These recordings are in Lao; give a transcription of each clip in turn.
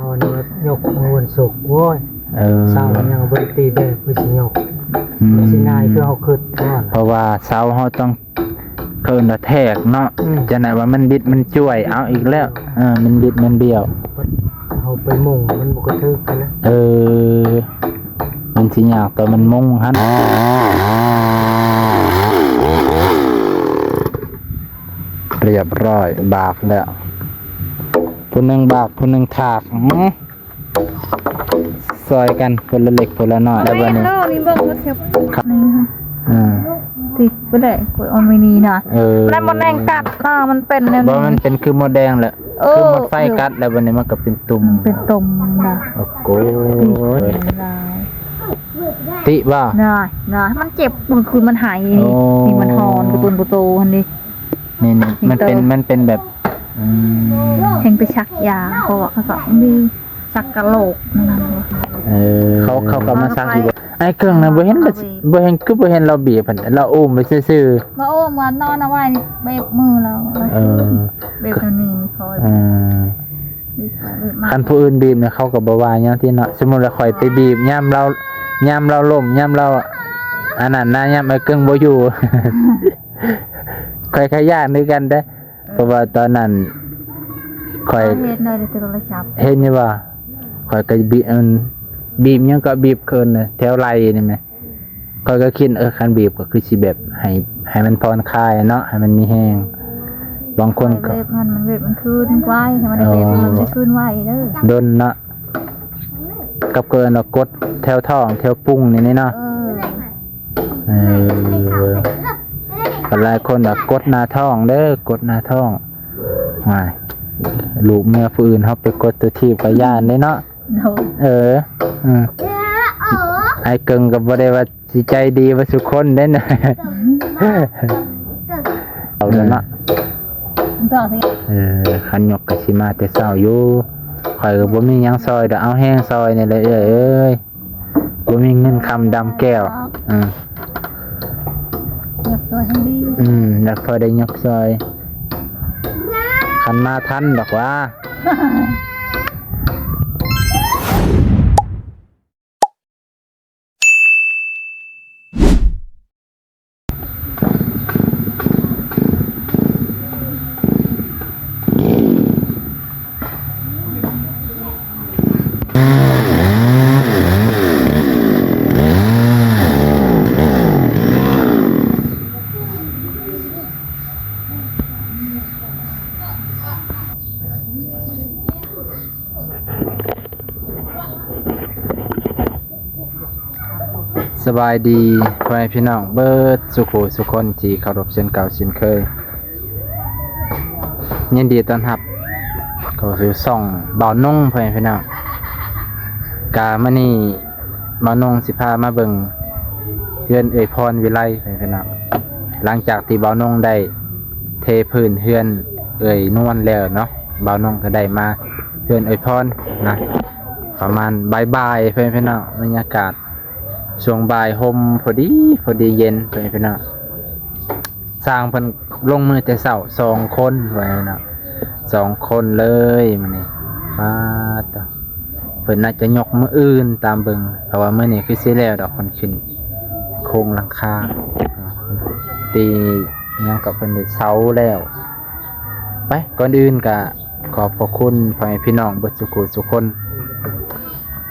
ເອົານີ້ຍົກເອົາວັນສຸກ ໂອ້ຍ ເອີ ເສົາຍັງບໍ່ໄດ້ຕີແບບ ຄືຊິຍົກ ອືມ ຊິງ່າຍຄືເຮົາຄິດ ເພາະວ່າເສົາເຮົາຕ້ອງ ເຂົາເອີ້ນວ່າແທກເນາະ ອືມ ຈັ່ງໃດວ່າມັນບິດມັນຈວຍ ເອົາອີກແລ້ວ ເອີ ມັນບິດມັນບ້ຽວ ເຮົາໄປມຸງມັນບໍ່ກະຖືກຫັ້ນນະ ເອີ ມັນຊິຍາກຕອນມັນມຸງຫັ້ນ. ຮຽບຮ້ອຍ ບາກແລ້ວ ຜູ້ໜຶ່ງບາກ ຜູ້ໜຶ່ງຖາກ ອື ຊ່ອຍກັນຄົນລະເລັກຄົນລະນ້ອຍ ແລ້ວບັດນີ້ ນີ້ເບິ່ງ ນີ້ ອ່າ ຕິດໄປໄດ້ ກົດອອມໄວ້ນີ້ນະ ເອີ ແລ້ວມົດແດງກັດ ອ່າ ມັນເປັນແນວນີ້ ບໍ່ ມັນເປັນຄືມົດແດງແຫຼະ ເອີ ຄືມົດໄຟກັດ ແລ້ວບັດນີ້ມັນກໍເປັນຕຸ່ມ ເປັນຕຸ່ມນະ ໂອ້ໂກ ຕິບໍ່ ນະ ນະ ມັນເຈັບ ເມື່ອຄືນມັນໄຫ້ ໂອ້ ນີ້ ນີ້ມັນຮ້ອນ ກະຕຸ່ມກະໂຕຫັ້ນນີ້ ນີ້ໆ ມັນເປັນ ມັນເປັນແບບ ອືມ ແຮ່ງໄປສັກຢາ ເພາະວ່າເຂົາກໍມີສັກກະໂຫຼກນັ້ນ ເອີ ເຂົາ ເຂົາກໍມາສັກຢູ່ບໍ່? ອ້າຍເກິ່ງນະ ບໍ່ເຫັນ ບໍ່ເຫັນ ຄືບໍ່ເຫັນລາວບີບຫັ້ນ ລາວອຸ້ມໄປຊື່ໆ ມາໂອ້ມວ່ານອນເອົາໄວ້ ເບບມືລາວ ເອີ ເບບແນວນີ້ ອືມ ຄັນຜູ້ອື່ນບີບນະ ເຂົາກໍບໍ່ວ່າຫຍັງຕິເນາະ ສົມມຸດວ່າຂ້ອຍໄປບີບຍາມລາວ ຍາມລາວລົ້ມ ຍາມລາວ ອັນນັ້ນນະ ຍາມອ້າຍເກິ່ງບໍ່ຢູ່ ຂ້ອຍກໍຢ້ານຄືກັນເດ້ ເພາະວ່າຕອນນັ້ນຂ້ອຍ ເຫັນໃນໂທລະສັບ ເຫັນຢູ່ບໍ່? ຂ້ອຍກໍບີບ ອັນ ບີບຫຍັງກໍບີບເຂີນນະ ແຖວໄຫຼ່ນີ້ແມະ ຂ້ອຍກໍຄິດ ເອີ ຄັນບີບກໍຄືຊິແບບໃຫ້ ໃຫ້ມັນຜ່ອນຄາຍເນາະ ໃຫ້ມັນມີແຮງ ບາງຄົນກໍ ເວບມັນ ມັນເວບມັນຄືນໄວ ໃຫ້ມັນໄດ້ເວບ ມັນຊິຄືນໄວເດີ ດົນເນາະ ກັບເກີນວ່າກົດແຖວທ້ອງແຖວປຸງນີ້ເນາະ ເອີ ເອີ ກໍຫຼາຍຄົນວ່າກົດໜ້າທ້ອງເດີ ກົດໜ້າທ້ອງ ຫວາຍ ລູກເມຍຜູ້ອື່ນເຮົາໄປກົດຕົວຖີບກໍຢ້ານເດ້ເນາະ ໂດຍ ເອີ ອືມ ອ້າຍເກິ່ງກໍບໍ່ໄດ້ວ່າຊິໃຈດີເບິດສູ່ຄົນເດ້ນະ ເອົາເດີເນາະ ເອີ ຄັນຍົກກໍຊິມາແຕ່ເຊົ້າຢູ່ ຂ້ອຍກໍບໍ່ມີຫຍັງຊ່ອຍດອກ ເອົາແຮງຊ່ອຍນີ້ແຫຼະເອື້ອຍເອີຍ. ບໍ່ມີເງິນຄຳດຳແກ້ວ ອືມ ຢາກຊ່ອຍໃຫ້ດີ ອືມ ຢາກພໍໄດ້ຍົກຊ່ອຍ ຄັນມາທັນດອກຫວາ. ສະບາຍດີພໍ່ແມ່ພີ່ນ້ອງເບິດສູ່ຜູ້ສູ່ຄົນທີ່ເຄົາລົບເຊັ່ນເກົ່າເຊັ່ນເຄີຍ. ຍິນດີຕ້ອນຮັບເຂົ້າສູ່ຊ່ອງບ່າວນົງ ພໍ່ແມ່ພີ່ນ້ອງ. ກະມື້ນີ້ບ່າວນົງຊິພາມາເບິ່ງເຮືອນເອື້ອຍພອນວິໄລ ພໍ່ແມ່ພີ່ນ້ອງ. ຫຼັງຈາກທີ່ບ່າວນົງໄດ້ເທພື້ນເຮືອນເອື້ອຍນວນແລ້ວເນາະ, ບ່າວນົງກໍໄດ້ມາເຮືອນເອື້ອຍພອນນະ ປະມານບ່າຍໆ ພໍ່ແມ່ພີ່ນ້ອງ. ບັນຍາກາດຊ່ວງບ່າຍ ຮົ່ມພໍດີ ພໍດີເຢັນ ພໍ່ແມ່ພີ່ນ້ອງ. ຊ່າງເພິ່ນລົງມືແຕ່ເຊົ້າສອງຄົນ ວ່າຊັ້ນເນາະ ສອງຄົນເລີຍມື້ນີ້. ປາດໂທ້ ເພິ່ນໜ້າຈະຍົກມື້ອື່ນຕາມເບິ່ງ ເພາະວ່າມື້ນີ້ຄືຊິແລ້ວດອກ ເພິ່ນຂຶ້ນໂຄງຫຼັງຄາ ຕີຫຍັງກໍເພິ່ນໄດ້ເສົາແລ້ວ. ໄປ ກ່ອນອື່ນກະຂອບພະຄຸນພໍ່ແມ່ພີ່ນ້ອງເບິດສູ່ຜູ້ສູ່ຄົນ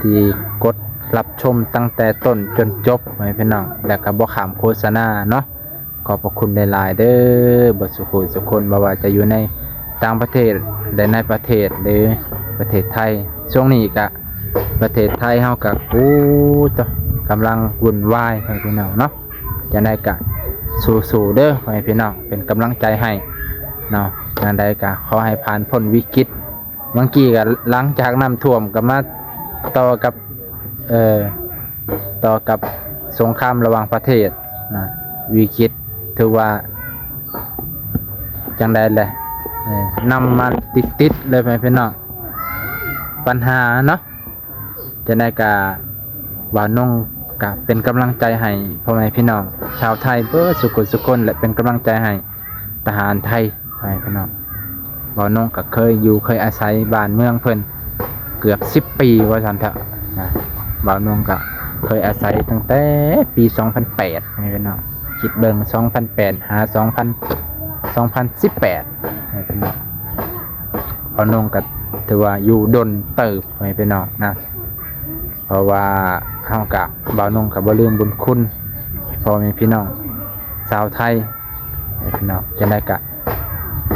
ທີ່ກົດຮັບຊົມຕັ້ງແຕ່ຕົ້ນຈົນຈົບ ພໍ່ແມ່ພີ່ນ້ອງ ແລະກະບໍ່ຂ້າມໂຄສະນາເນາະ. ຂອບພະຄຸນຫຼາຍໆເດີ ເບິດສູ່ຜູ້ສູ່ຄົນ ບໍ່ວ່າຈະຢູ່ໃນຕ່າງປະເທດ ແລະໃນປະເທດ ຫຼືປະເທດໄທ. ຊ່ວງນີ້ກະປະເທດໄທເຮົາກະ ໂອ້ ກຳລັງວຸ່ນວາຍ ພໍ່ແມ່ພີ່ນ້ອງເນາະ. ຈັ່ງໃດກະສູ້ໆເດີ ພໍ່ແມ່ພີ່ນ້ອງ ເປັນກຳລັງໃຈໃຫ້ເນາະ. ອັນໃດກະຂໍໃຫ້ຜ່ານພົ້ນວິກິດ ບາງກີ້ກໍຫຼັງຈາກນ້ຳຖ້ວມກໍມາຕໍ່ກັບ ເອີ ຕໍ່ກັບສົງຄາມລະຫວ່າງປະເທດນະ ວິກິດ ຖືວ່າຈັ່ງໃດແຫຼະ ເອີ ນຳມາຕິດໆເລີຍ ພໍ່ແມ່ພີ່ນ້ອງ ປັນຫາເນາະ. ຈັ່ງໃດກະ ບ່າວນົງກະເປັນກຳລັງໃຈໃຫ້ພໍ່ແມ່ພີ່ນ້ອງຊາວໄທເບິດສູ່ຄົນສູ່ຄົນ ແລະເປັນກຳລັງໃຈໃຫ້ ທະຫານໄທ ພໍ່ແມ່ພີ່ນ້ອງ. ບ່າວນົງກໍເຄີຍຢູ່ເຄີຍອາໄສບ້ານເມືອງເພິ່ນ ເກືອບສິບປີວ່າຊັ້ນເຖາະນະ. ບ່າວນົງກໍເຄີຍອາໄສຕັ້ງແຕ່ປີສອງພັນແປດ ໃຫ້ພີ່ນ້ອງຄິດເບິ່ງ ສອງພັນແປດ ຫາ ສອງພັນ ສອງພັນສິບແປດ ໃຫ້ພີ່ນ້ອງ. ບ່າວນົງກໍຖືວ່າຢູ່ດົນເຕີບ ໃຫ້ພີ່ນ້ອງນະ. ເພາະວ່າເຮົາກະ ບ່າວນົງກະບໍ່ລືມບຸນຄຸນພໍ່ແມ່ພີ່ນ້ອງຊາວໄທ ພີ່ນ້ອງ. ຈັ່ງໃດກະ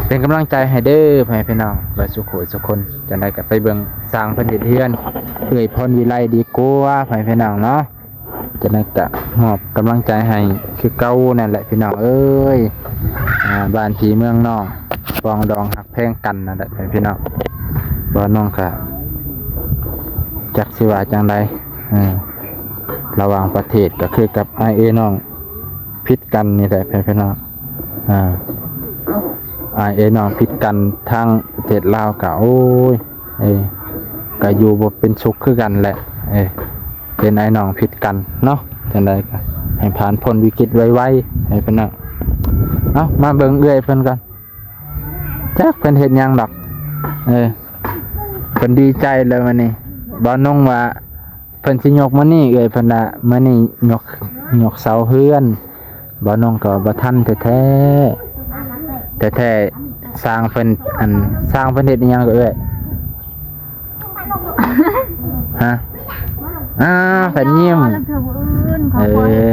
ເປັນກຳລັງໃຈໃຫ້ເດີ ພໍ່ແມ່ພີ່ນ້ອງເບິດສູ່ຜູ້ສູ່ຄົນ. ຈັ່ງໃດກະໄປເບິ່ງຊ່າງເພິ່ນເຮັດເຮືອນ ເອື້ອຍພອນວິໄລ ດີກວ່າ ພໍ່ແມ່ພີ່ນ້ອງເນາະ. ຈັ່ງໃດກະມອບກຳລັງໃຈໃຫ້ຄືເກົ່ານັ້ນແຫຼະ ພີ່ນ້ອງເອີຍ. ອ່າ ບ້ານພີ່ເມືອງນ້ອງ ປອງດອງຮັກແພງກັນນັ້ນແຫຼະພີ່ນ້ອງ. ບ່າວນົງກະຈັກຊິວ່າຈັ່ງໃດ ເອີ ລະຫວ່າງປະເທດກໍຄືກັບອ້າຍເອື້ອຍນ້ອງຜິດກັນນີ້ແຫຼະພີ່ນ້ອງ. ອ່າ ອ້າຍເອື້ອຍນ້ອງຜິດກັນທາງປະເທດລາວກໍ ໂອ້ຍ ເອີ ກໍຢູ່ບໍ່ເປັນສຸກຄືກັນແຫຼະ ເອີ ເປັນອ້າຍນ້ອງຜິດກັນເນາະ. ຈັ່ງໃດກໍໃຫ້ຜ່ານພົ້ນວິກິດໄວໆ ໃຫ້ເພິ່ນນະ. ເອົາ ມາເບິ່ງເອື້ອຍເພິ່ນກ່ອນ ຈັກເພິ່ນເຮັດຫຍັງດອກ. ເອີ ເພິ່ນດີໃຈແລ້ວມື້ນີ້ ບ່າວນົງວ່າເພິ່ນຊິຍົກມື້ນີ້ ເອື້ອຍເພິ່ນວ່າມື້ນີ້ຍົກ ຍົກເສົາເຮືອນ. ບ່າວນົງກໍບໍ່ທັນແທ້ໆ ແທ້ໆ. ຊ່າງເພິ່ນ ອັນ ຊ່າງເພິ່ນເຮັດອີ່ຫຍັງກໍເອື້ອຍ? ຮະ? ອ້າວ ເພິ່ນຍິ້ມ ລະເທື່ອຜູ້ອື່ນ ເອີ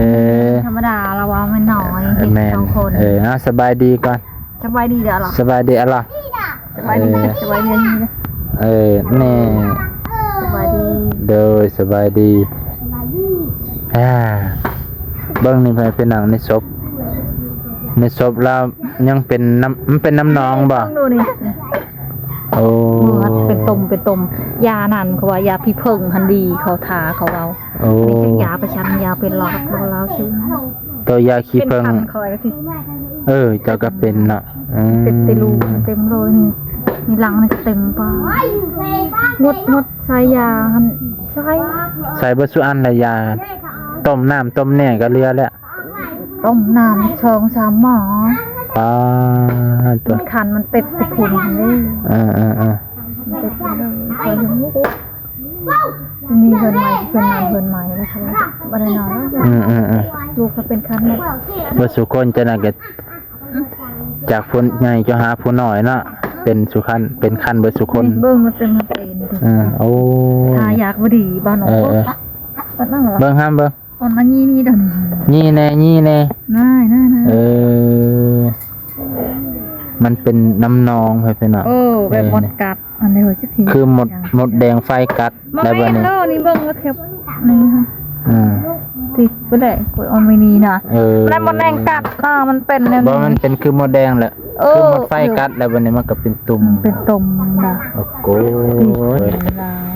ທຳມະດາລະວ່າແມ່ນນ້ອຍ ເຮັດ ແມ່ນ ສອງຄົນ. ເອີ ເອົາ ສະບາຍດີກ່ອນ ສະບາຍດີເດີລະ ສະບາຍດີອະລະ. ສະບາຍດີ ເອີ ສະບາຍດີ ເອີ ແນ່ ສະບາຍດີ ໂດຍ ສະບາຍດີ. ອ່າ ເບິ່ງນີ້ ພີ່ນ້ອງ ໃນສົບ ໃນສົບລາວຍັງເປັນນ້ຳ ມັນເປັນນ້ຳໜອງບໍ່? ເບິ່ງດູນີ້ ໂອ້ ເປັນຕົມ ເປັນຕົມ. ຢານັ້ນເຂົາວ່າຢາຜີເຜິ້ງຫັ້ນດີ ເຂົາທາ ເຂົາເວົ້າ. ໂອ້ ອັນນີ້ຈັກຢາປະຈຳ ຢາເປັນຫຼອດ ເຂົາລາວຊື່ ໂຕຢາຂີ້ເຜິ້ງ ເປັນຄັນຂ້ອຍກໍຄື ເອີ ເຈົ້າກໍເປັນເນາະ. ເອີ ເປັນແຕ່ລູກເຕັມເລີຍນີ້ ນີ້ຫຼັງນີ້ເຕັມປາ ໝົດ ໝົດ ໃສ່ຢາຫັ້ນ ໃສ່ ໃສ່ເບິດສູ່ອັນລະຢາ ຕົ້ມນ້ຳຕົ້ມແໜ້ກໍເຫຼືອແລ້ວ ຕົ້ມນ້ຳສອງສາມໝໍ້. ປາດໂທ້ ຄັນມັນເຕັບແຕ່ພຸ້ນເດ້. ເອີໆໆ ມັນເຕັບເລີຍ ຂ້ອຍຍັງບໍ່ຮູ້ ມີເຮືອນໃໝ່ ເຮືອນໃໝ່ ເຮືອນໃໝ່ແລ້ວ ບໍ່ໄດ້ນອນແລ້ວ. ອືມໆໆ ລູກກໍເປັນຄັນໝົດ ເບິດສູ່ຄົນ. ຈັ່ງໃດກໍ ຈາກຜູ້ໃຫຍ່ຈົນຫາຜູ້ນ້ອຍເນາະ ເປັນສູ່ຄັນ ເປັນຄັນເບິດສູ່ຄົນ. ເບິ່ງມັນເຕັມເປັນ ເອີ ໂອ້ ຖ້າຢາກບໍ່ດີ ບ້ານນ້ອງ ເອີໆ ເບິ່ງຫ້າມເບິ່ງ ອ່ອນອັນນີ້ນີ້ດອກ ນີ້ແນ່ ນີ້ແນ່ ນາຍໆໆ ເອີ ມັນເປັນນ້ຳໜອງ ເອີ ແບບ ເອີ ມົດກັດ ອັນໃດຫົວຊິ ຄືມົດ ມົດແດງໄຟກັດ ບໍ່ແມ່ນເນາະ ນີ້ເບິ່ງວ່າແຖວນີ້ ອ່າ ຕິດໄປແຫຼະ ກົດອອນໄວ້ນີ້ນະ ເອີ ແລ້ວມົດແດງກັດ ອ່າ ມັນເປັນແນວນີ້ ບໍ່ ມັນເປັນຄືມົດແດງແຫຼະ ເອີ ຄືມົດໄຟກັດ ແລ້ວບັດນີ້ມັນກໍເປັນຕຸ່ມ ເປັນຕຸ່ມນະ ໂອ້ໂກ ຕິດຫຼາຍ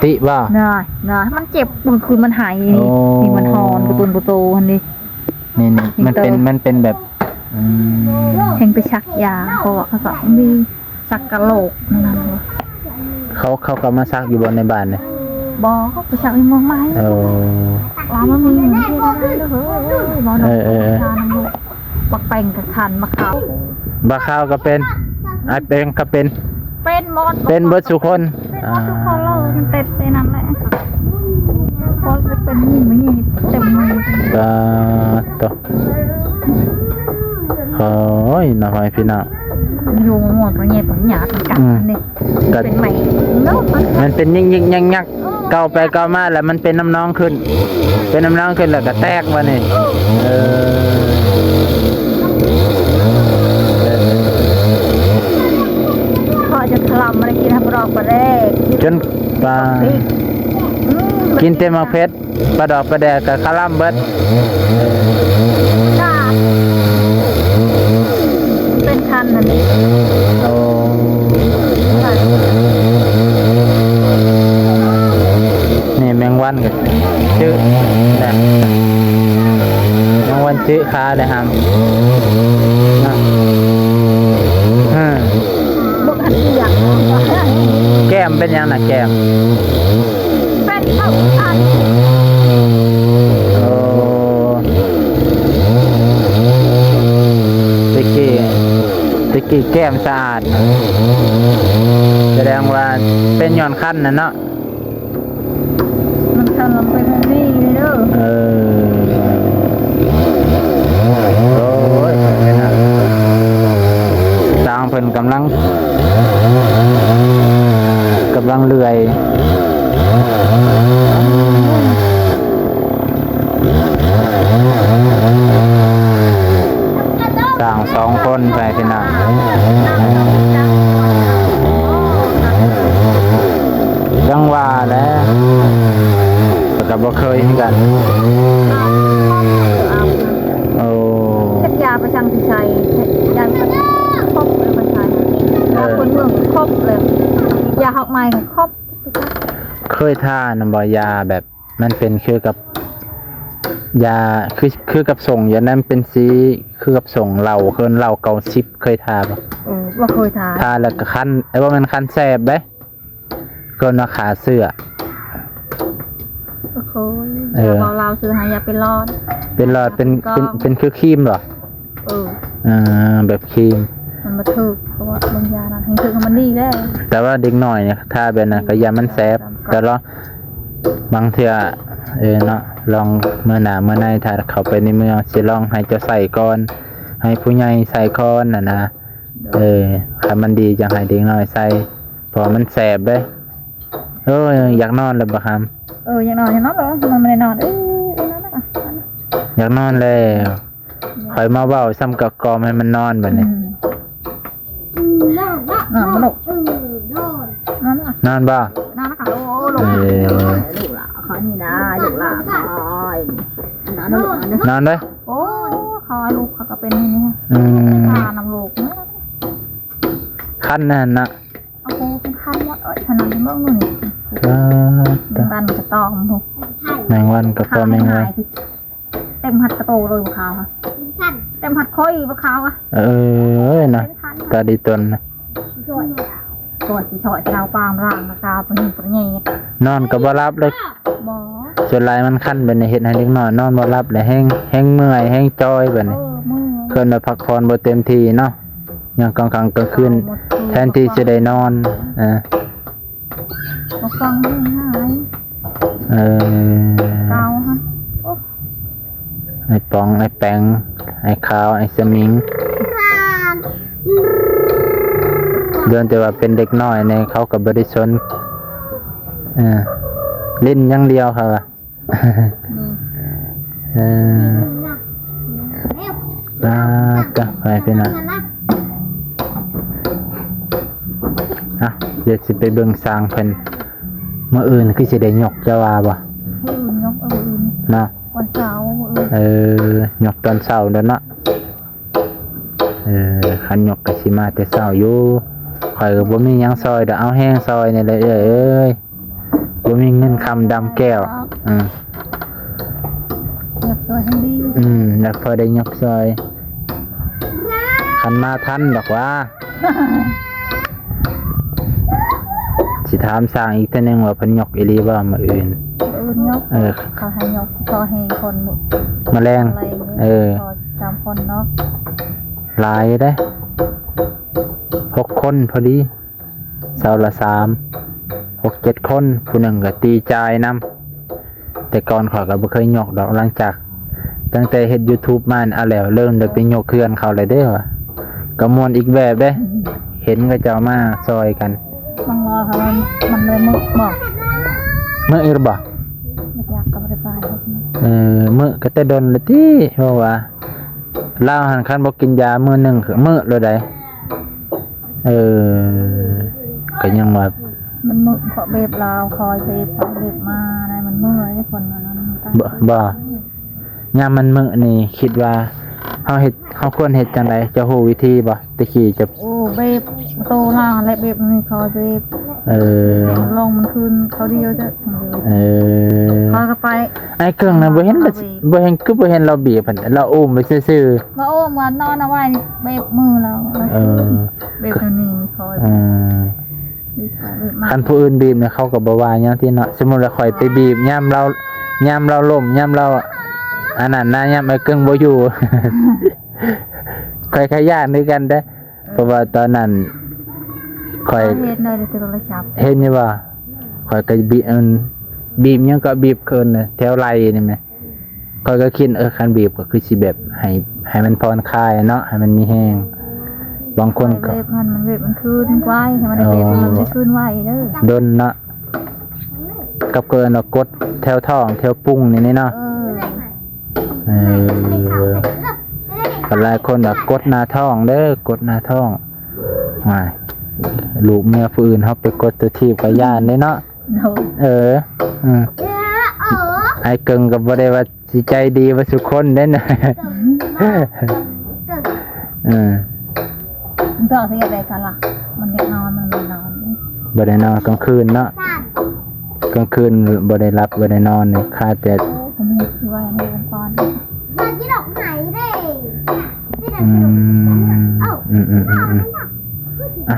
ຕິບໍ່? ນາ ນາ ມັນເຈັບ ມັນຄືມັນໄຫ້ ໂອ້ ນີ້ ນີ້ມັນຮ້ອນ ກະຕຸນກະໂຕຫັ້ນເດ້ ນີ້ໆ ມັນເປັນ ມັນເປັນແບບ ອືມ ແຮ່ງໄປສັກຢາ ເພາະວ່າເຂົາກໍມີສັກກະໂຫຼກນັ້ນ ເຂົາ ເຂົາກໍມາສັກຢູ່ບໍ່ໃນບ້ານນີ້? ບໍ່ ເຂົາໄປສັກຢູ່ເມືອງໃໝ່ ເອີ ລາວມັນມີເງິນທີ່ໄດ້ເດີ ເອີ ເອີ ເອີ ບັກແປ້ງກະຄັນ ບັກຂາວ ບັກຂາວກໍເປັນ ອ້າຍແປ້ງກໍເປັນ ເປັນໝົດ ເປັນເບິດສູ່ຄົນ ເປັນໝົດທຸກຄົນເລີຍ ອ່າ ມັນເຕັມໄປນັ້ນແຫຼະ ໂອ້ຍ ເປັນຍິງມາຍິງເຕັມມື ປາດໂທ້ ໂອ້ຍ ເນາະ ພໍ່ແມ່ພີ່ນ້ອງ ຢູ່ໝົດ ເປັນຫຍັງ ເປັນຫຍັງກັນ ອືມ ນີ້ ກໍເປັນໃໝ່ເນາະ ມັນເປັນຍິກໆຍັກໆ ເກົ່າໄປເກົ່າມາແລ້ວມັນເປັນນ້ຳໜອງຂຶ້ນ ເປັນນ້ຳໜອງຂຶ້ນແລ້ວກໍແຕກບັດນີ້ ເອີ ເພາະຈະຄະລຳມາໄດ້ກິນຮັບປະດອກປະແດກ ຈົນປາ ອືມ ກິນແຕ່ໝາກເຜັດ ປາດອກປາແດກກໍຄະລຳເບິດ ເປັນຄັນຫັ້ນ ໂອ້ ນີ້ແມງວັນກໍຈື່ແຫຼະ ແມງວັນຈື່ຂາແຫຼະຫຳ ຮະ ບໍ່ທັນຊິຢາກ ແກ້ມເປັນຫຍັງນະ ແກ້ມ ເປັນເຂົ້າອັນ ໂອ້ ແຕ່ກີ້ ແຕ່ ຂີ້ແກ້ມສະອາດ ສະແດງວ່າເປັນຍ້ອນຄັນນັ້ນເນາະ. ມັນທຳລຳໄປທາງນີ້ເດີ. ເອີ ໂອ້ຍ ຊ່າງເພິ່ນກຳລັງ ກຳລັງເລື່ອຍ. ສ້າງສອງຄົນໄປພີ່ນ້ອງ ຈັ່ງວ່າແຫຼະ ຂ້ອຍກໍບໍ່ເຄີຍຄືກັນ. ໂອ້ ເຮັດຢາປະສັງຊິໃສ່ ເຮັດຢາຄົບເລີຍໄປໃສ່ ເອີ ຄົນເມືອງຄົບເລີຍ ຢາຮາກໄມ້ຄົບ. ເຄີຍທານຳບໍ່ ຢາແບບ ມັນເປັນຄືກັບຢາ ຄື ຄືກັບສົ້ງ ຢານັ້ນເປັນສີຄືກັບສົ້ງເຫຼົ້າ ເອີ້ນເຫຼົ້າເກົ້າສິບ ເຄີຍທາບໍ່? ເອີ ບໍ່ເຄີຍທາ. ທາແລ້ວກໍຄັນ ເອີ ບໍ່ແມ່ນຄັນແສບເດ້ ເອີ້ນວ່າຂ້າເຊື້ອ. ໂອ້ໂຫ ເອີ ຢາເວົ້າລາວຊື່ຫາຢາເປັນຫຼອດ ເປັນຫຼອດ ເປັນ ເປັນ ເປັນຄືຄຣີມບໍ່? ເອີ ເອີ ແບບຄຣີມ ມັນບໍ່ຖືກ ເພາະວ່າເບິ່ງຢານັ້ນ ໃຫ້ຖືກໃຫ້ມັນດີແລ້ວ. ແຕ່ວ່າເດັກນ້ອຍນີ້ ທາແບບນັ້ນກໍຢ້ານມັນແສບ ແຕ່ລອງ ບາງເທື່ອ ເອີ ເນາະ ລອງມື້ໜ້າມື້ໃນ ຖ້າເຂົ້າໄປໃນເມືອງ ຊິລອງໃຫ້ເຈົ້າໃສ່ກ່ອນ ໃຫ້ຜູ້ໃຫຍ່ໃສ່ກ່ອນຫັ້ນນະ. ເອີ ຄັນມັນດີຈັ່ງໃຫ້ເດັກນ້ອຍໃສ່ ເພາະວ່າມັນແສບເດ້. ໂອ້ຍ ຢາກນອນແລ້ວບໍ່ຄຳ? ເອີ ຢາກນອນ ຢາກນອນແລ້ວ ນອນບໍ່ໄດ້ນອນ. ເອີ ນອນແລ້ວ ຢາກນອນແລ້ວ. ຂ້ອຍມາເວົ້າຊ້ຳກໍກອມໃຫ້ມັນນອນບັດນີ້. ອືມ ນອນບໍ່ລູກ? ເອີ ນອນ ນອນບໍ່? ນອນແລ້ວ. ໂອ້ ລູກ ເອີ ລູກຫຼ້າຂ້ອຍນີ້ນະ ລູກຫຼ້າຂ້ອຍ ນອນເດີ ນອນເດີ. ໂອ້ ຂ້ອຍລູກຂ້ອຍກໍເປັນນີ້. ອືມ ທານຳລູກ ຄັນນັ້ນນະ. ໂອ້ໂຫ ເປັນຄັນໝົດ. ເອີຍ ຂະໜາດເບິ່ງໜຶ່ງ ອ່າ ແມງວັນກໍຕອມພຸ້ນ ແມງວັນກໍຕອມແມງວັນ. ເຕັມຮັດກະໂຕເລີຍບໍ່ຂາວ ເຕັມຮັດຂ້ອຍບໍ່ຂາວ. ເອີຍເນາະ ຕາດີຕົນ ກວດຊິຊ່ອຍລາວປາມລາງນະກາປະຫຍັງປະແຍງ ນອນກໍບໍ່ຫຼັບເລີຍ. ບໍ່ ສ່ວນຫຼາຍມັນຄັນແບບນີ້ ເຮັດໃຫ້ເດັກນ້ອຍນອນບໍ່ຫຼັບ ແລະ ແຮງ ແຮງເມື່ອຍ ແຮງຈ່ອຍແບບນີ້. ເອີ ເມື່ອຍ ເພິ່ນວ່າພັກຜ່ອນບໍ່ເຕັມທີ່ເນາະ. ຍາມກາງຄ່ຳກາງຄືນ ແທນທີ່ຊິໄດ້ນອນ ເອີ ບໍ່ຟັງເພງຫາຍ. ເອີ ເກົ່າຫັ້ນ ໂອ້ ໄອ້ປອງ ໄອ້ແປງ ໄອ້ຂາວ ໄອ້ສະໝິງ ເດືອນແຕ່ວ່າເປັນເດັກນ້ອຍນີ້ ເຂົາກໍບໍ່ໄດ້ສົນ ເອີ ຫຼິ້ນຢ່າງດຽວເຂົາວ່າ. ເອີ ອ່າ ກະໄປພີ່ນ້ອງ ອ່ະ ດຽວຊິໄປເບິ່ງຊ່າງເພິ່ນ ມື້ອື່ນຄືຊິໄດ້ຍົກ ເຈົ້າວ່າບໍ່? ມື້ອື່ນຍົກ ເອີ ມື້ອື່ນເນາະ ວັນເສົາ ມື້ອື່ນ ເອີ ຍົກຕອນເຊົ້າເດີເນາະ. ເອີ ຄັນຍົກກໍຊິມາແຕ່ເຊົ້າຢູ່ ຂ້ອຍກໍບໍ່ມີຫຍັງຊ່ອຍດອກ ເອົາແຮງຊ່ອຍນີ້ແຫຼະເອື້ອຍເອີຍ. ບໍ່ມີເງິນຄຳດຳແກ້ວ ເອີ ຢາກຊ່ອຍໃຫ້ດີ ອືມ ຢາກພໍໄດ້ຍົກຊ່ອຍ ຄັນມາທັນດອກຫວາ. ຊິຖາມຊ່າງອີກເທື່ອໜຶ່ງວ່າເພິ່ນຍົກອີ່ຫຼີບໍ່ມື້ອື່ນ? ມື້ອື່ນຍົກ ເອີ ເຂົາໃຫ້ຍົກ ພໍແຮງຄົນມື້ ມື້ແລງ ມື້ແລງເດີ ເອີ ພໍສາມຄົນເນາະ ຫຼາຍເດ້ ຫົກຄົນພໍດີ ເຊົ້າລະສາມ ຫົກເຈັດຄົນ ຜູ້ໜຶ່ງກໍຕີຈ່າຍນຳ. ແຕ່ກ່ອນຂ້ອຍກໍບໍ່ເຄີຍຍົກດອກ ຫຼັງຈາກ ຕັ້ງແຕ່ເຮັດຢູທູບມາ ເອົາແລ້ວ ເລີ່ມໄດ້ໄປຍົກເຮືອນເຂົາແລ້ວເດ້ ກໍມ່ວນອີກແບບເດ້ ເຫັນເຂົາເຈົ້າມາຊ່ອຍກັນ. ບາງລອຍເຂົາມັນ ມັນເລີຍມື້ບອກ ມື້ອີກບໍ່? ຢາກກໍບໍ່ໄດ້ໄປ ເອີ ມື້ກໍແຕ່ດົນແລ້ວຕິ ເພາະວ່າລາວຫັ້ນ ຄັນບໍ່ກິນຢາມື້ໜຶ່ງ ມື້ໂລດໃດ. ເອີ ກໍຍັງວ່າ ມັນມື້ເຂາະເບບລາວ ຄອຍເບບໄປເບບມາໄດ໋ ມັນເມື່ອຍເດ້ຄົນອັນນັ້ນ. ບໍ່ ບໍ່ ຍາມມັນມື້ນີ້ ຄິດວ່າເຮົາເຮັດ ເຮົາຄວນເຮັດຈັ່ງໃດ? ເຈົ້າຮູ້ວິທີບໍ່? ແຕ່ກີ້ຈະ ໂອ້ ເບບໂຕລາວແລະ ເບບມັນຄອຍເບບ. ເອີ ລົງມັນຄືນເຂົາດຽວເດີ. ເອີ ຂ້ອຍກໍໄປ ອ້າຍເກິ່ງນະ ບໍ່ເຫັນ ບໍ່ເຫັນ ຄືບໍ່ເຫັນລາວບີບຫັ້ນ ລາວອຸ້ມໄປຊື່ໆ. ບໍ່ອຸ້ມ ວ່ານອນເອົາໄວ້ ເບບມືລາວ. ເອີ ເບບແນວນີ້ ຄອຍ ອືມ ຄັນຜູ້ອື່ນບີບນີ້ ເຂົາກໍບໍ່ວ່າຫຍັງຕິເນາະ. ສົມມຸດວ່າຂ້ອຍໄປບີບຍາມລາວ ຍາມລາວລົ້ມ ຍາມລາວອັນນັ້ນນະ ຍາມອ້າຍເກິ່ງບໍ່ຢູ່ ຂ້ອຍກໍຢ້ານຄືກັນເດ້. ເພາະວ່າຕອນນັ້ນຂ້ອຍ ເຮັດໄດ້ແຕ່ໂທລະສັບ ເຫັນຢູ່ບໍ່? ຂ້ອຍກໍບີບ ອັນ ບີບຫຍັງກໍບີບເກີນນະ ແຖວໄລ່ນີ້ແໝ່. ຂ້ອຍກໍຄິດ ເອີ ຄັນບີບກໍຄືຊິແບບໃຫ້ ໃຫ້ມັນຜ່ອນຄາຍເນາະ ໃຫ້ມັນມີແຮງ. ບາງຄົນກໍ ເວບມັນ ເວບມັນຄືນໄວ ໃຫ້ມັນໄດ້ເວບ ເອີ ມັນໄດ້ຄືນໄວເດີ ດົນເນາະ. ກັບເກີນວ່າກົດແຖວທ້ອງແຖວປຸງນີ້ເນາະ. ເອີ ເອີ ກໍຫຼາຍຄົນວ່າກົດໜ້າທ້ອງເດີ ກົດໜ້າທ້ອງ. ຫວາຍ ລູກເມຍຜູ້ອື່ນເຮົາໄປກົດຕົວທີບກໍຢ້ານເດ້ເນາະ. ໂດຍ ເອີ ອືມ ອ້າຍເກິ່ງກໍບໍ່ໄດ້ວ່າຊິໃຈດີເບິດສູ່ຄົນເດ້ນະ. ເອີ ມັນກໍເຮັດໄດ້ກໍລະ ມັນຢາກນອນ ມັນບໍ່ນອນ ບໍ່ໄດ້ນອນກາງຄືນເນາະ. ກາງຄືນບໍ່ໄດ້ຫຼັບບໍ່ໄດ້ນອນນີ້ ຄາແຕ່ ອືມ ອືມໆໆ ອ່ະ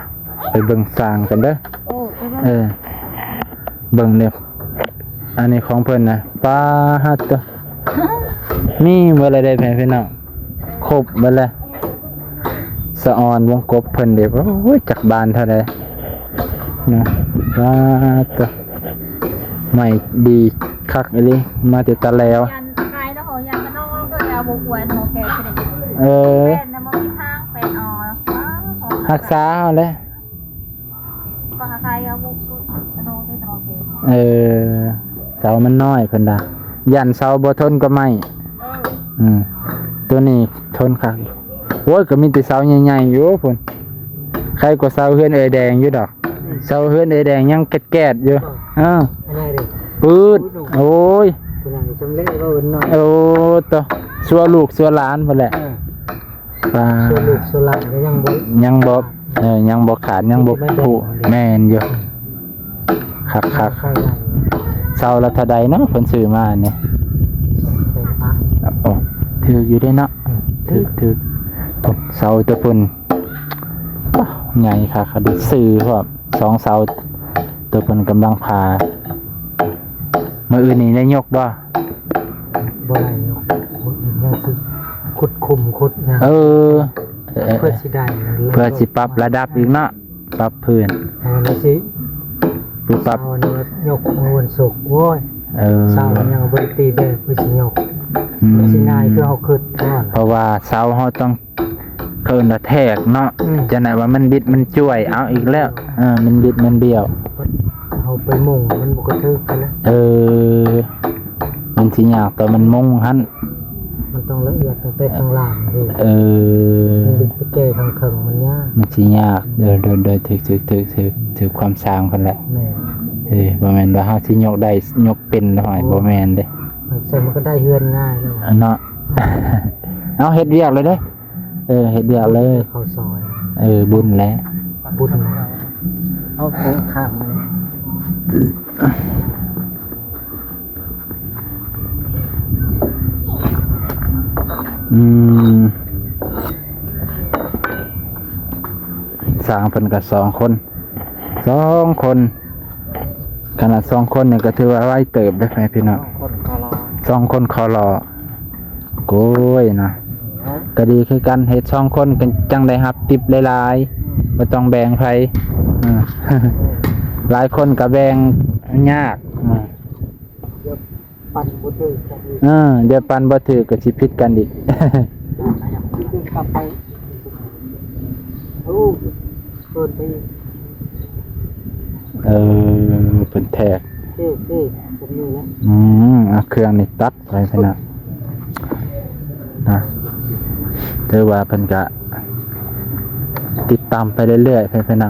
ໄປເບິ່ງສ້າງກັນເດີ. ໂອ້ ໄປເບິ່ງ ເອີ ເບິ່ງເດີ ອັນນີ້ຂອງເພິ່ນນະ ປາດໂທ້ ມີເບິດແລ້ວເດ້ ພີ່ນ້ອງ ຄົບເບິດແລ້ວ. ສະອອນວົງກົບເພິ່ນເດ້ ໂອ້ຍ ຈັກບານເທົ່າໃດເນາະ. ປາດໂທ້ ໄມ້ດີຄັກອີ່ຫຼີ ມາແຕ່ຕາແຫຼວ. ເອີ ຮັກສາເຮົາແຫຼະ. ເອີ ເສົາມັນນ້ອຍເພິ່ນວ່າ ຢ້ານເສົາບໍ່ທົນກັບໄມ້. ເອີ ອືມ ຕົວນີ້ທົນຄັກ. ໂອ້ຍ ກໍມີແຕ່ເສົາໃຫຍ່ໆຢູ່ພຸ້ນ ໄຄກວ່າເສົາເຮືອນເອື້ອຍແດງຢູ່ດອກ. ເສົາເຮືອນເອື້ອຍແດງຍັງແກດໆຢູ່. ເອີ ອັນໃຫຍ່ເດ້ ປືດ ໂອ້ຍ ຜູ້ນັ້ນສຳເລັດ ເວົ້າເປັນນ້ອຍ. ໂອ້ ໂຕ ຊົ່ວລູກຊົ່ວຫຼານພຸ້ນແຫຼະ. ເອີ ປາ ສ່ວນລູກສ່ວນຫຼານກໍຍັງບໍ່ ຍັງບໍ່ ເອີ ຍັງບໍ່ຂາດ ຍັງບໍ່ຜຸ. ແມ່ນຢູ່ ຄັກໆ. ເສົາລະເທົ່າໃດເນາະ ເພິ່ນຊື້ມານີ້? ໂອ້ ຖືກຢູ່ເດ້ເນາະ. ອືມ ຖືກ ຖືກ ຖືກ. ເສົາຕົວພຸ້ນ ໃຫຍ່ຄັກ ເຂົາໄດ້ຊື້ພ້ອມ ສອງເສົາ ຕົວເພິ່ນກຳລັງຜ່າ. ມື້ອື່ນນີ້ໄດ້ຍົກບໍ່? ບໍ່ໄດ້ຍົກ ມື້ອື່ນຍັງຊິຂຸດຂຸມຂຸດຫຍັງ. ເອີ ເອີ ເພື່ອຊິໄດ້ ເພື່ອຊິປັບລະດັບອີກເນາະ ປັບພື້ນ ເອີ ແລ້ວຊິ ປຸບປັບ ເສົານີ້ຍົກມື້ວັນສຸກ. ໂອ້ຍ ເອີ ເສົາຍັງບໍ່ໄດ້ຕີແບບ ເພື່ອຊິຍົກ ອືມ ມັນຊິງ່າຍຄືເຮົາຄິດບໍ່? ເພາະວ່າເສົາເຮົາຕ້ອງ ເຂົາເອີ້ນວ່າແທກເນາະ. ອືມ ຈັ່ງໃດວ່າມັນບິດມັນຈວຍ ເອົາອີກແລ້ວ. ເອີ ມັນບິດມັນບ້ຽວ ເຮົາໄປມຸງມັນບໍ່ກະຖືກຫັ້ນນະ. ເອີ ມັນຊິຍາກຕອນມັນມຸງຫັ້ນ ມັນຕ້ອງລະອຽດຕັ້ງແຕ່ຂ້າງລ່າງເລີຍ. ເອີ ມັນບິດໄປແກ່ຂ້າງເທິງມັນຍາກ ມັນຊິຍາກ. ໂດຍ ໂດຍ ໂດຍ ຖືກ ຖືກ ຖືກ ຖືກ ຖືກຄວາມສ້າງເພິ່ນແຫຼະ. ແມ່ນ ເອີ ບໍ່ແມ່ນວ່າເຮົາຊິຍົກໄດ້ຍົກເປັນ ໂອ້ຍ ບໍ່ແມ່ນເດ້. ແຕ່ມັນກໍໄດ້ເຮືອນງ່າຍແລ້ວ ເນາະ. ເອົາ ເຮັດວຽກເລີຍເດ້. ເອີ ເຮັດວຽກເລີຍ ເຂົ້າຊອຍ. ເອີ ບຸນແຫຼະ ບຸນ. ເອົາຂອງຂ້າງມັນ ອືມ ຊ່າງເພິ່ນກໍສອງຄົນ ສອງຄົນ ຂະໜາດສອງຄົນນີ້ກໍຖືວ່າໄວເຕີບເດ້ ພີ່ນ້ອງ. ສອງຄົນຂໍລໍ ສອງຄົນຂໍລໍ. ໂອ້ຍນະ ກໍດີຄືກັນ ເຮັດສອງຄົນກໍຈັ່ງໄດ້ຮັບຕິບຫຼາຍໆ ບໍ່ຕ້ອງແບ່ງໃຜ. ເອີ ຫຼາຍຄົນກໍແບ່ງຍາກ. ເອີ ດຽວປັ່ນບໍ່ຖືກກັນອີກ ເອີ ດຽວປັ່ນບໍ່ຖືກກໍຊິຜິດກັນອີກ. ຄືກັບໄປ ໂອ້ ເກີນໄປອີກ. ເອີ ເພິ່ນແທກ ເທ ເທ ແບບນີ້ແຫຼະ. ອືມ ເອົາເຄື່ອງນີ້ຕັດໄປພຸ້ນນະ ນະ ຖືວ່າເພິ່ນກະຕິດຕາມໄປເລື້ອຍໆ ເພື່ອນໆເນາະ.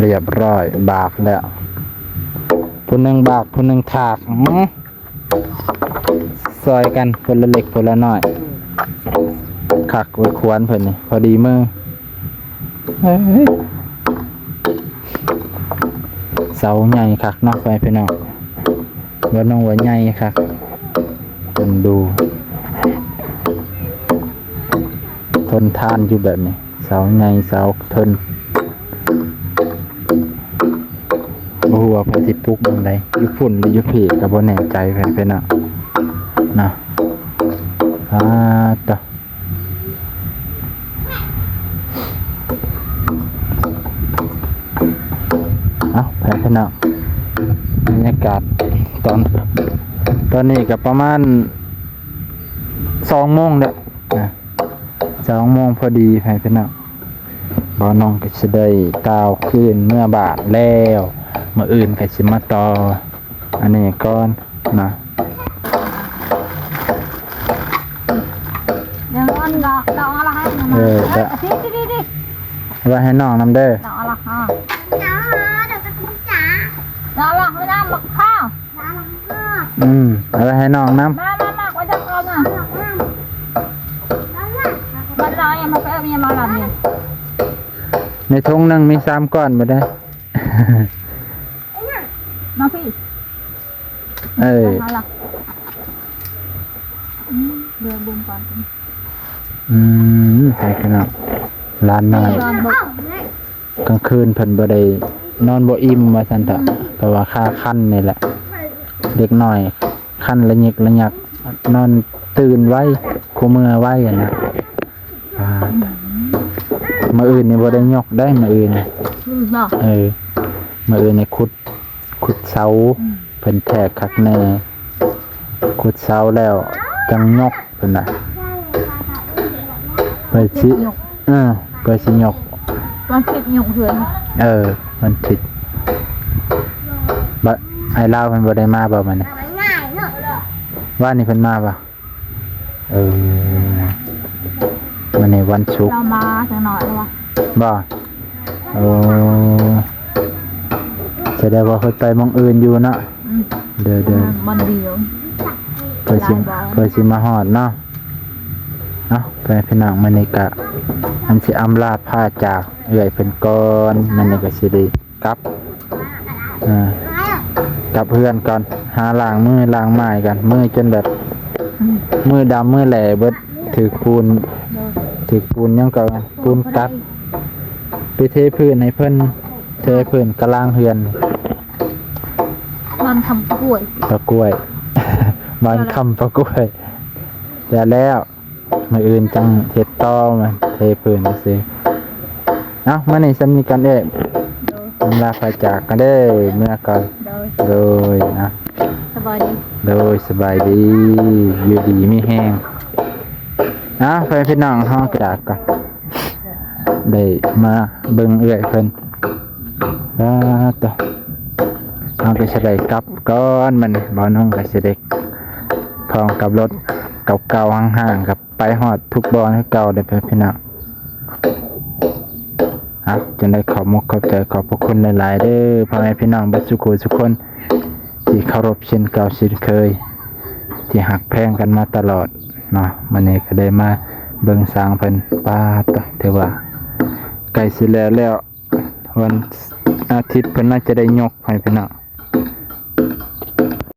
ຮຽບຮ້ອຍ ບາກແລ້ວ ຜູ້ໜຶ່ງບາກ ຜູ້ໜຶ່ງຖາກ ອື ຊ່ອຍກັນຄົນລະເລັກຄົນລະນ້ອຍ ຄັກເວີຍ ຂວານເພິ່ນນີ້ ພໍດີມື ເອີຍ ເສົາໃຫຍ່ຄັກເນາະ ພໍ່ແມ່ພີ່ນ້ອງ ວ່ານ້ອງວ່າໃຫຍ່ຄັກ ເພິ່ນດູ ທົນທານຢູ່ແບບນີ້ ເສົາໃຫຍ່ເສົາເທິນ ບໍ່ຮູ້ວ່າເພິ່ນຊິປຸກໝ່ອງໃດ ຢູ່ພຸ້ນຫຼືຢູ່ພີ້ກໍບໍ່ແນ່ໃຈ ເພິ່ນເນາະ ເນາະ ອາ ຕະ ເອົ້າ ເພື່ອນເນາະ ບັນຍາກາດຕອນ ຕອນນີ້ກໍປະມານສອງໂມງແລ້ວນະ ສອງໂມງພໍດີ ເພື່ອນເນາະ ບ່າວນ້ອງກໍຊິໄດ້ກ່າວຄືນເມືອບ້ານແລ້ວ ມື້ອື່ນກໍຊິມາຕໍ່ ອັນນີ້ກ່ອນນະ ຍັງອ່ອນດອກ ດອກອະລະໃຫ້ ເອີ ດອກ ດີໆ ໄວ້ໃຫ້ນ້ອງນຳເດີ ດອກອະລະ ດອກອະລະ ໄປນຳບັກພ້າວ ອືມ ເອົາໄວ້ໃຫ້ນ້ອງນຳ ມາ ມາ ມາ ໄວ້ຈັກກ່ອນນະ ບັດລາວຍັງມາເອີ້ນຍັງມາລຳນີ້ ໃນຖົງໜຶ່ງມີສາມກ້ອນບໍ່ໄດ້ ມາພີ້ ເອີ ມາລະ ອືມ ເບິ່ງເບິ່ງກ່ອນ ອືມ ໃຫ້ຂະໜາດຫຼານນ້ອຍ ນອນບໍ່ ກາງຄືນເພິ່ນບໍ່ໄດ້ນອນບໍ່ອີ່ມວ່າຊັ້ນເຖາະ ເພາະວ່າຄາຄັນນີ້ແຫຼະ ເດັກນ້ອຍຄັນລະຍິກລະຍັກ ນອນຕື່ນໄວ ຄູ່ເມື່ອໄວຫັ້ນນະ ອ່າ ມື້ອື່ນນີ້ບໍ່ໄດ້ຍົກໄດ້ ມື້ອື່ນ ອືມ ເນາະ ເອີ ມື້ອື່ນນີ້ຂຸດ ຂຸດເສົາ ອືມ ເພິ່ນແທກຄັກແນ່ ຂຸດເສົາແລ້ວຈັ່ງຍົກ ເພິ່ນວ່າ ເພິ່ນຊິ ເອີ ເພິ່ນຊິຍົກ ວັນທິດຍົກເຮືອນ ເອີ ວັນທິດ ບະ ອ້າຍລາວເພິ່ນບໍ່ໄດ້ມາບໍ່ມື້ນີ້ ວານນີ້ເພິ່ນມາບໍ່? ເອີ ມື້ນີ້ວັນສຸກ ລາວມາຈັກໜ້ອຍແລ້ວວະ ບໍ່? ໂອ້ ສະແດງວ່າເພິ່ນໄປໝ່ອງອື່ນຢູ່ເນາະ ອືມ ເດີໆ ບ່ອນດຽວ ເພື່ອຊິ ຫຼາຍບ່ອນ ເພື່ອຊິມາຮອດເນາະ ເນາະ ໄປພີ່ນ້ອງ ມື້ນີ້ກະ ອັນຊິອຳລາພາຈາກເອື້ອຍເພິ່ນກ່ອນ ມື້ນີ້ກະຊິໄດ້ ກັບ ເອີ ກັບເຮືອນກ່ອນ ຫາລ້າງມືລ້າງໝ້າຍກ່ອນ ມືຈົນແບບ ອືມ ມືດຳມືແຫຼເບິດ ຖືກປູນ ໂດຍ ຖືກປູນຫຍັງກໍ ປູນກັດ ໄປເທພື້ນໃຫ້ເພິ່ນ ເທພື້ນກະລາງເຮືອນ ບ້ານຄຳປະກ້ວຍ ປະກ້ວຍ ບ້ານຄຳປະກ້ວຍ ແລ້ວ ມື້ອື່ນຈັ່ງເຮັດຕໍ່ ມາເທພື້ນຊື່ໆ ເອົ້າ ມື້ນີ້ສ່ຳນີ້ກ່ອນເອີຍ ໂດຍ ອຳລາພາຈາກກັນເດີ ເມືອກ່ອນ ໂດຍ ໂດຍ ນະ ສະບາຍດີ ໂດຍ ສະບາຍດີ ຢູ່ດີມີແຮງ ເອົ້າ ໄປພີ່ນ້ອງ ເຮົາຈາກກັນ ໄດ້ມາເບິ່ງເອື້ອຍເພິ່ນ ປາດໂທ້ ເຮົາກໍຊິໄດ້ກັບກ່ອນ ມັນ ບ່າວໜຸ່ງກໍຊິໄດ້ພ້ອມກັບລົດເກົ່າໆ ຮ້າງໆ ກັບ ໄປຮອດທຸກບ່ອນຄືເກົ່າເດີ ເພື່ອນພີ່ນ້ອງ ເອົ້າ ຈັ່ງໃດ ຂອບມຸກຂອບໃຈ ຂອບພະຄຸນຫຼາຍໆເດີ ພໍ່ແມ່ພີ່ນ້ອງເບິດສູ່ຜູ້ສູ່ຄົນ ທີ່ເຄົາລົບເຊັ່ນເກົ່າເຊັ່ນເຄີຍ ທີ່ຮັກແພງກັນມາຕະຫຼອດເນາະ ມື້ນີ້ກໍໄດ້ມາເບິ່ງສາງເພິ່ນ ປາດໂທ້ ຖືວ່າໃກ້ຊິແລ້ວແລ້ວ ວັນອາທິດເພິ່ນໜ້າຈະໄດ້ຍົກໃຫ້ພີ່ນ້ອງ